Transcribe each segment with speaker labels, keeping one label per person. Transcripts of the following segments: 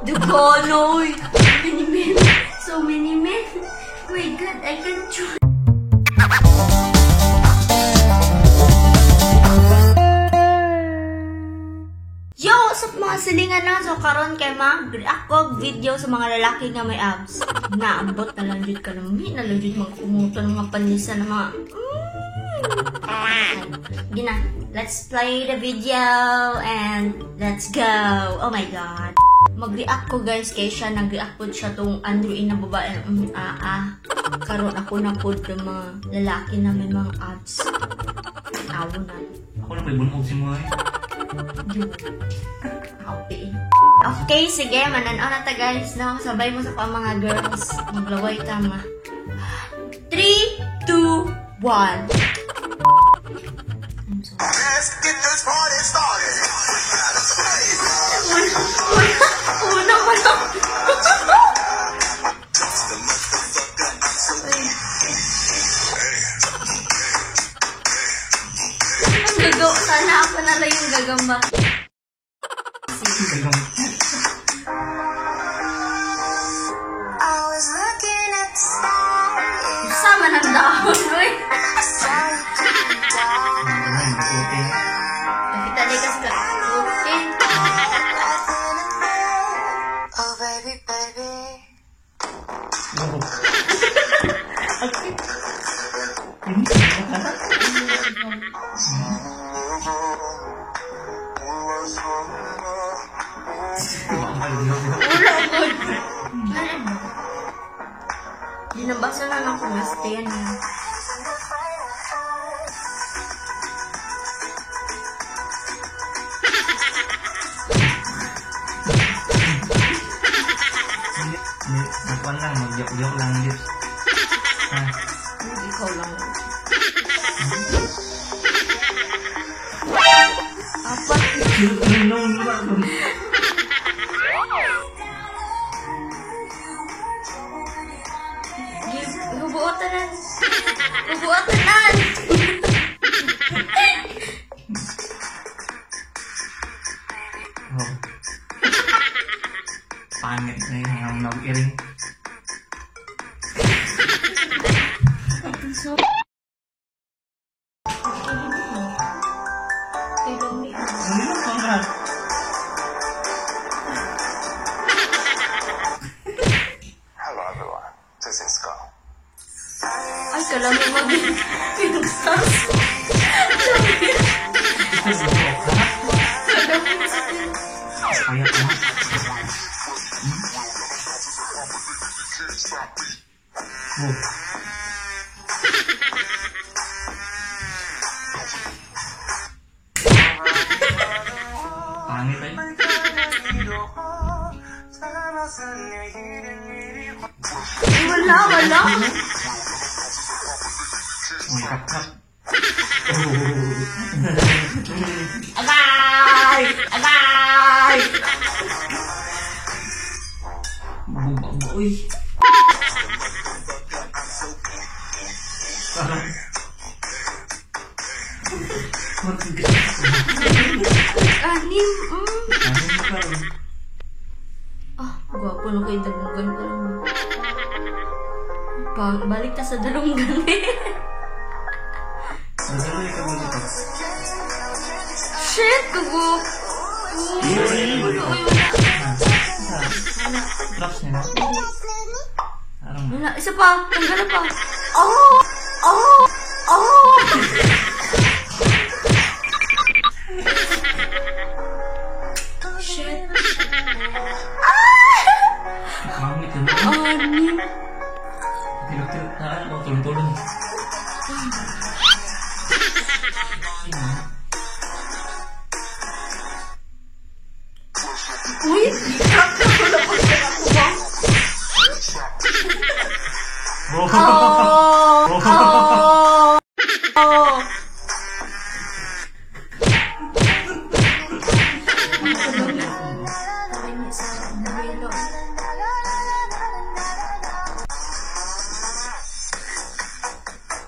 Speaker 1: Duganoy! Many men. So many men. My God, I can choose. Yo, what's up mga silingan na? So karon kay mag-react ko video sa mga lalaki nga may abs. Naambot na lang jud ka lami, na lang jud mga kumuto ng mga panlisa ng mga Gina, let's play the video and let's go. Oh my God. Mag-react ko guys kay siya, nag-react po siya tong Andrew na babae. Karon ako na po ng mga lalaki na may mga abs. Awo na.
Speaker 2: Ako na pa'y bunog si Moy.
Speaker 1: Happy. Okay, sige, mananaw na ta guys, no? Sabay mo sa pa mga girls. Maglaway tama. 3, 2, 1. I'm sorry.
Speaker 3: Let's get this party started.
Speaker 1: Una pa lang. Ang gagawa. Sana ako na lang yung gagamba. Sama ng dahon, uy. Nakita niya kasi ka. Okay.
Speaker 4: Oh baby, baby.
Speaker 1: Okay. Wala ko. Ginabasa na lang kung nasta yan.
Speaker 2: Magkuhan lang, magyok-yok lang lips.
Speaker 1: Ikaw lang. Apat. Hubuotanan. Hubuotanan.
Speaker 2: Oh. Pangit na yun ang nag-iring.
Speaker 1: So,
Speaker 3: Hello everyone, this is Go.
Speaker 1: Ay, kalami mag-pinsas.
Speaker 2: Kaya ko. Oh. Pangit ay.
Speaker 1: Wala, wala.
Speaker 2: Uy, kap-kap.
Speaker 1: Agay! Agay!
Speaker 2: Bumba, uy.
Speaker 1: Anim. Ah, gwapo na kayo. Dalunggan pa lang. Balik ta sa dalunggan eh. Shit, gugo! Uy, uy, wala.
Speaker 2: Drops niya na?
Speaker 1: Wala, isa pa. Tanggal pa. Oh! Oh! Oh! Shit. Ah!
Speaker 2: Pangit yun.
Speaker 1: Anim.
Speaker 2: Tilok-tilok na ano, tulong-tulong.
Speaker 1: Uy! Wala pa siya ako ba?
Speaker 2: Oh!
Speaker 1: Oh! Oh! Oh!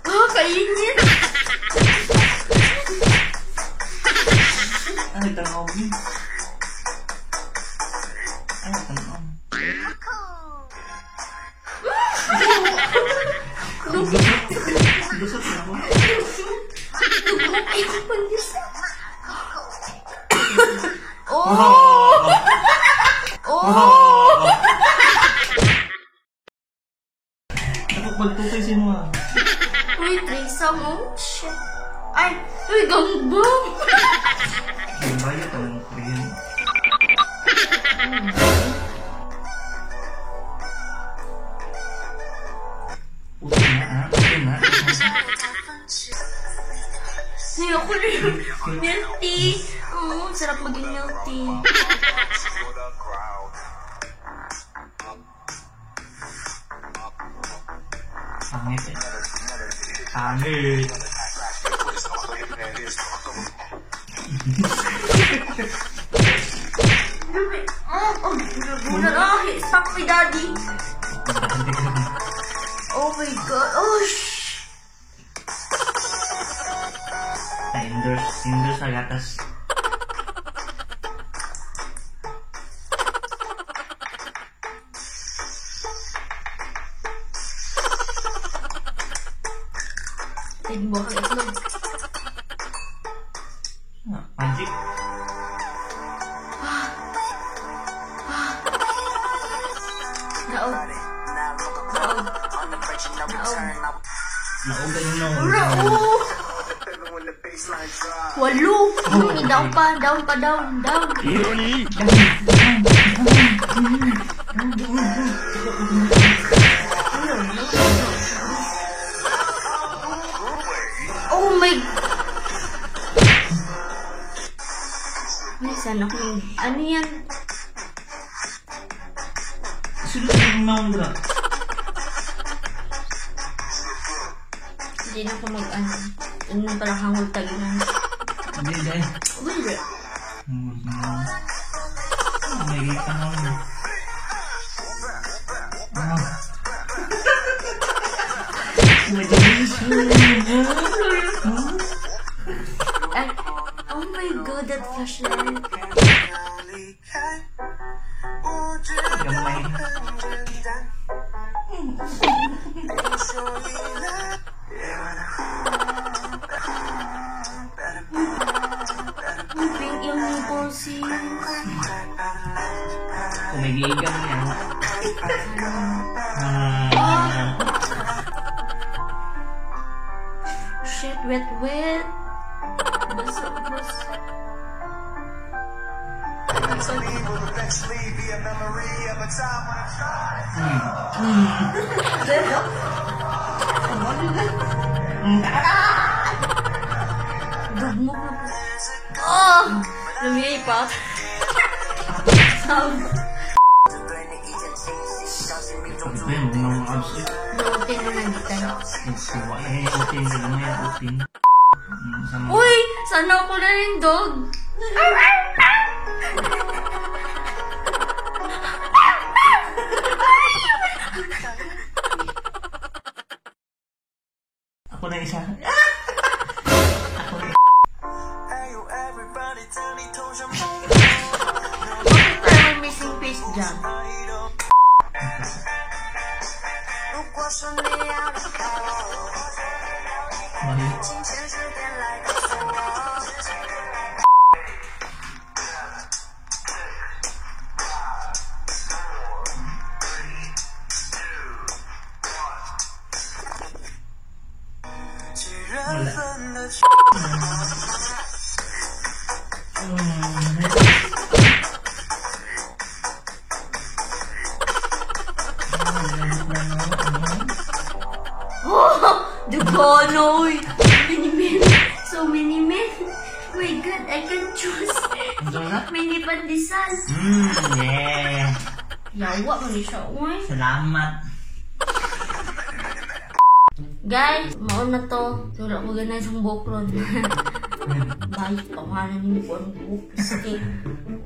Speaker 1: Oh, kainit!
Speaker 2: Ano, tanong yun? Ay, tanaw. Lusot na ako.
Speaker 1: Ay, pandesal. Oh! Oh!
Speaker 2: Dapat magtutay sino ah.
Speaker 1: Uy, threesome, oh. Shit. Ay, uy, gangbang!
Speaker 2: Yung bayot ang Korean. Uto na ah. Uto na.
Speaker 1: Ayoko na yung milk tea. Oo, sarap maging milk tea.
Speaker 3: For the crowd.
Speaker 2: Pangit eh. Pangit.
Speaker 1: Oh, oh, ah, stop me, daddy. Oh my God. Oh, shh.
Speaker 2: Endorse. Endorse sa gatas.
Speaker 1: Tigbo ang itlog.
Speaker 2: Ah, magic.
Speaker 1: Naog. Naog. Naog.
Speaker 2: Naugan yung naog.
Speaker 1: Ura, oh! Walo! Down pa, down pa, down, down. Oh my... Ay, sana kung... Ano yan?
Speaker 2: Sunod yung naog na.
Speaker 1: Hindi na ako mag-ano. Ano na pala hangol tayo na.
Speaker 2: Hindi, dahil.
Speaker 1: Wala.
Speaker 2: May kita na ako. Ah.
Speaker 1: Ay, oh my God, that flashlight.
Speaker 2: Gamay.
Speaker 1: Pink yung nipples, sis.
Speaker 2: Kumigigan niya. Ah.
Speaker 1: Shit, wet, wet. Basa, basa.
Speaker 3: Eventually be a memory of a time when I tried.
Speaker 1: Dugmok na po. Oh! Lumiyay pa. Sab.
Speaker 2: Ito yun, huwag na mga abs eh.
Speaker 1: Buotin naman dito.
Speaker 2: Nagsuwa eh, utin ka lang yan, utin.
Speaker 1: Uy! Sana ako na rin, dog.
Speaker 2: Ako na isa. Ako na.
Speaker 3: Hey, everybody, tell me, told you
Speaker 1: Bakit parang may missing piece dyan?
Speaker 2: Mali. Wala.
Speaker 1: Oh! Duganoy! Many men. So many men. My God, I can choose. Many pandesal.
Speaker 2: Yeah.
Speaker 1: Yawa man ni siya, uy.
Speaker 2: Salamat.
Speaker 1: Guys, maon na to. Wala ko ganun sa buhok ron. Bayot pa nga na ni ko ang buhok. Kasi,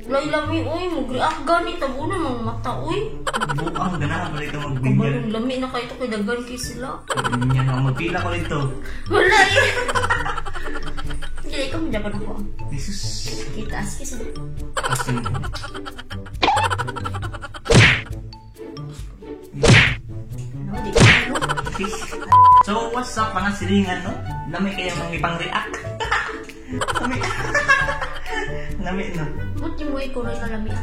Speaker 1: walay lami, uy. Mag-react gani. Tabo na mga mata, uy.
Speaker 2: Buang ganahan pala ikaw magbinyan.
Speaker 1: Kabalong lami na kayo to kay daghan kay sila.
Speaker 2: Magbinyan ako. Magpila ko rito.
Speaker 1: Wala eh. Hindi, ikaw mo ako.
Speaker 2: Jesus.
Speaker 1: Kita, ask kasi.
Speaker 2: Asin ko.
Speaker 5: What's up, mga silingan, no? Lami kayo mga ipang react. Lami. Lami, no?
Speaker 1: Buti mo ikaw rin nalamian.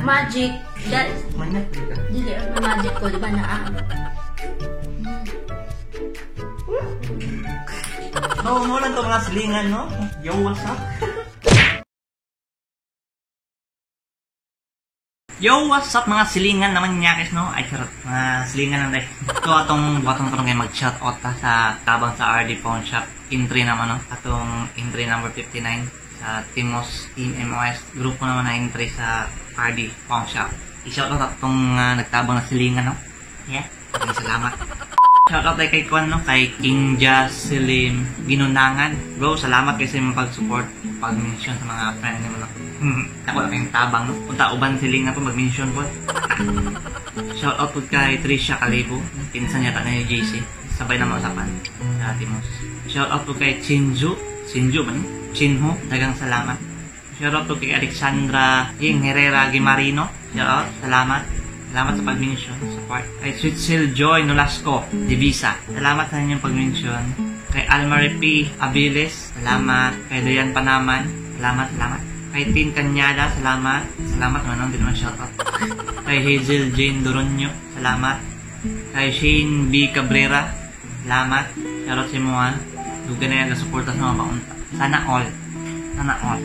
Speaker 1: Magic. That,
Speaker 5: Manyak dito.
Speaker 1: Dili, ang magic ko, di ba na ah?
Speaker 5: No, mo lang to, mga silingan, no? Yo, what's up? Yo, what's up, mga silingan naman nyakis, no? Ay, charot. Mga silingan lang dahil. So, atong buhatong karon ngayon mag-shoutout ta sa tabang sa RD Pawn Shop. Entry naman, no? Atong entry number 59 sa Timos Team MOS. Grupo naman na entry sa RD Pawn Shop. I-shoutout atong nagtabang na silingan, no? Yeah. Maraming salamat. Shoutout ay kay Kwan, no? Kay King Jocelyn Ginunangan. Bro, salamat kay sa imong pag-support, pag-mention sa mga friend nimo, no? Ako na kayong tabang, no? Punta uban siling na po, mag-mention po. Shoutout po kay Trisha Calibo. Pinsan yata na ni JC. Sabay na mausapan sa Timos. Shoutout po kay Chinju. Chinju ba, no? Chinho. Dagang salamat. Shoutout po kay Alexandra Ying Herrera Gimarino. Shoutout. Salamat. Salamat sa pag-mention, support. Kay Sweet Joy Nolasco, Divisa. Salamat sa inyong pag-mention. Kay Almarie P. Abilis, salamat. Kay Dayan Panaman, salamat, salamat. Kay Tin Kanyada, salamat. Salamat naman, hindi naman shoutout. Kay Hazel Jane Doronyo, salamat. Kay Shane B. Cabrera, salamat. Shoutout sa imo, ha. Duga na yan, nasuporta sa mga paunta. Sana all. Sana all.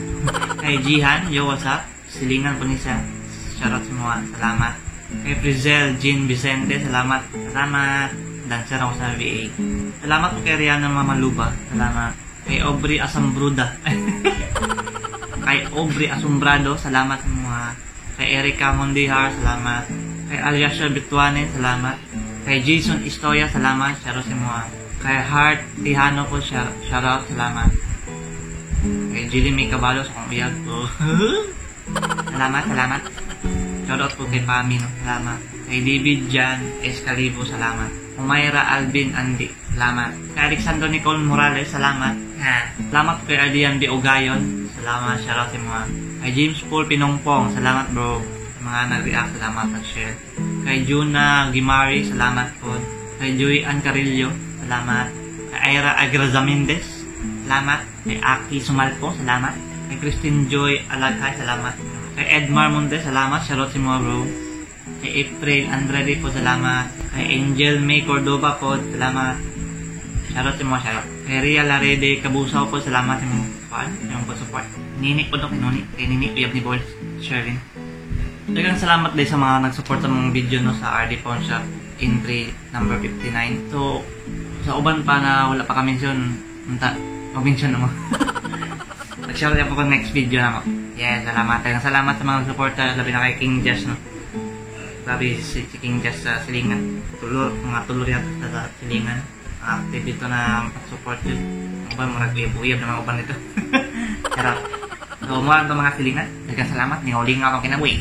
Speaker 5: Kay Jihan, yo, what's up? Silingan po niya siya. Shoutout sa imo, ha. Salamat. Kay Frizel Jean Vicente, salamat. Salamat. Dancer ako sa VA. Salamat po kay Rihanna Mamaluba. Salamat. Kay Aubrey Asambruda. Kay Aubrey Asumbrado, salamat sa mga. Kay Erica Mondihar, salamat. Kay Alyasha Bituane, salamat. Kay Jason Istoya, salamat. Shoutout sa mga. Kay Heart Tihano po, shoutout, salamat. Kay Jilly May Caballo, sa kong uyag po. Salamat, salamat. Shoutout po kay Pami, no? Salamat. Kay David Jan Escalibo, salamat. Humayra Alvin Andi, salamat. Kay Alexander Nicole Morales, salamat. Ha. Salamat po kay Ardian B. Ogayon, salamat, shoutout sa mga. Kay James Paul Pinongpong, salamat bro. Sa mga nag-react, salamat, nag-share. Kay Juna Gimari, salamat po. Kay Joy Ann Carillo, salamat. Kay Aira Agrazamendez, salamat. Kay Aki Sumalpo, salamat. Kay Christine Joy Alaghay, salamat. Kay Edmar Montes, salamat. Shoutout sa mga bro. Kay April Andrade po, salamat. Kay Angel May Cordova po, salamat. Shoutout sa mga shoutout. Kay Ria Larede Kabusaw po, salamat sa mga fan, yung po support. Nini po to, kay Noni. Kay Nini, uyab ni Bols, Sherlyn. Daghang salamat din sa mga nag-support sa mga video, no, sa RD Pawn Shop entry number 59. So, sa uban pa na wala pa kami mention, unta, mag-mention na mo. Mag-share po ko next video na mo. Yeah, salamat. Daghang salamat sa mga supporter, labi na kay King Jazz, no. Grabe si King Jazz sa silingan. Tulor, mga tulor yata sa silingan. Active dito na support yun. Ang uban, mga nag-uyab na mga uban dito. Charot. So, mura na mga silingan. Daghang salamat. Ningaw-lingaw akong kinabuhi.